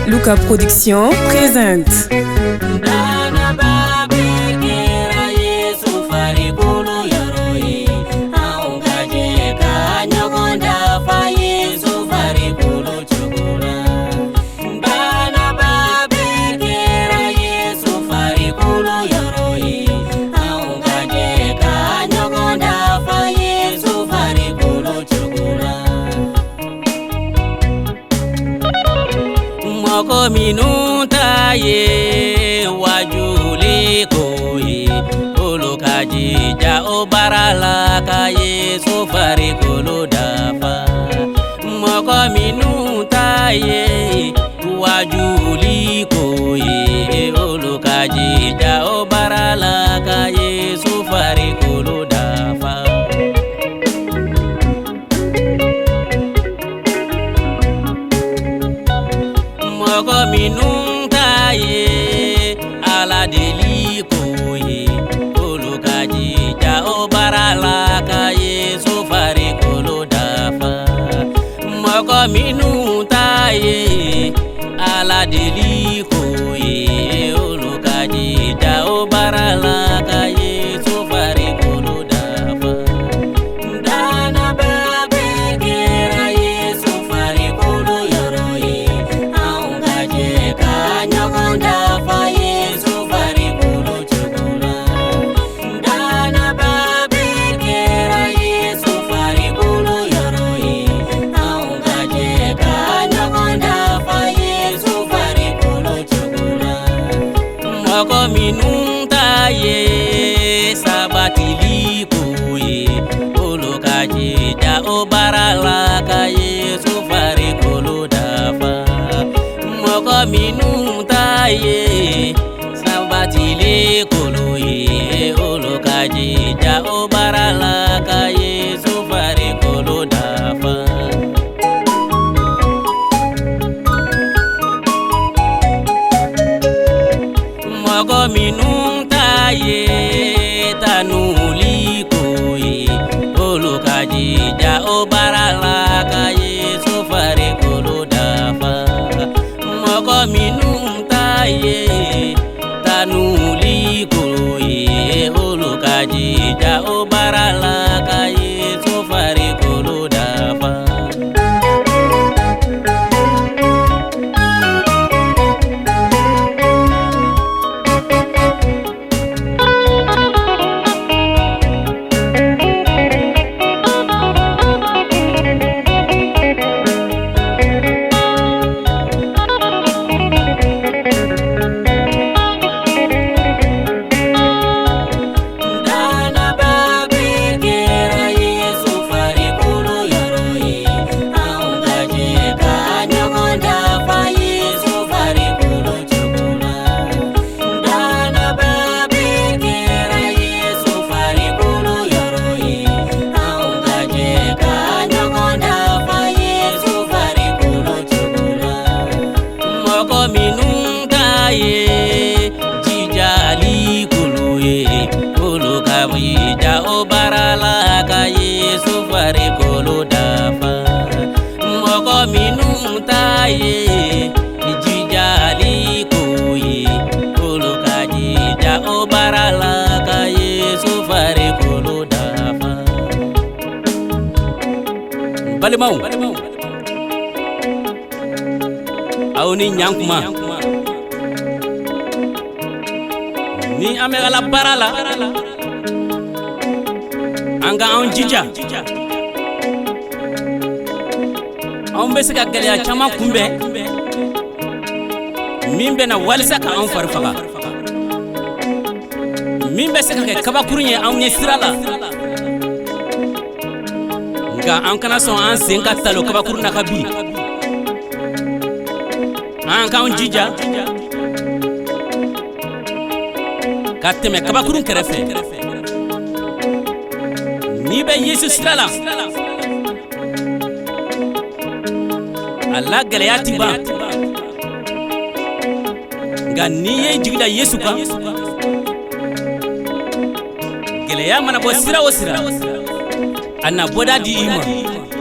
Luka Production présente. Mɔgɔ minnu ta ye wajuli ko ye, olu ka jija o baara la ka Yesu farikolo dafa. Mɔgɔ minnu ta ye wajuli ko ye, olu ka jija o baara la ka Yesu farikolo dafa. Mɔgɔ minnu ta ye Ala deli ko ye, olu ka jija o baara la ka Yesu farikolo dafa. Mɔgɔ minnu ta ye Ala deli ko ye, olu ka jija o baara la ka Yesu farikolo dafa. Danaba bɛɛ kɛra Yesu farikolo yɔrɔ ye, anw ka jɛ ka ɲɔgɔn dafa Yesu farikolo cogo la. Danaba bɛɛ kɛra Yesu farikolo yɔrɔ ye, anw ka jɛ ka ɲɔgɔn dafa Yesu farikolo cogo la. Mɔgɔ minnu ta ye sabatili ko ye, olu ka jija o baara la ka Yesu farikolo dafa. Mɔgɔ minnu ta ye sabatili kolo ye, olu ka jija o baara la ka Yesu farikolo dafa. Mɔgɔ minnu ta ye tanuli ko ye, olu ka jija o baara la ka Yesu farikolo dafa. Mɔgɔ minnu ta ye tanuli ko ye, olu ka jija o baara la ka Yesu farikolo dafa. Danaba bɛɛ kɛra Yesu farikolo yɔrɔ ye, anw ka jɛ ka ɲɔgɔn dafa Yesu farikolo cogo la. Danaba bɛɛ kɛra Yesu farikolo yɔrɔ ye, anw ka jɛ ka ɲɔgɔn dafa Yesu farikolo cogo la. Mɔgɔ minnu ta ye jijali kolo ye, olu ka jija o baara la ka Yesu farikolo dafa. Mɔgɔ minnu ta ye jijali ko ye, olu ka jija o baara la ka Yesu farikolo dafa. Balimaw, aw ni ɲankuma. Ni an bɛ Ala baara la, an ka anw jija. Anw bɛ se ka gɛlɛya caman kunbɛn min bɛ na walisa ka anw fari faga, min bɛ se ka kɛ kabakurun ye anw ɲɛ sira la. Nka an kana sɔn an sen ka talo kabakurun na ka bin. An k'an jija ka tɛmɛ kabakurun kɛrɛfɛ. N'i bɛ Yesu sira la, a la gɛlɛya ti ban. Nka n'i ye jigi da Yesu kan, gɛlɛya mana bɔ sira o sira, A na bɔda di i ma.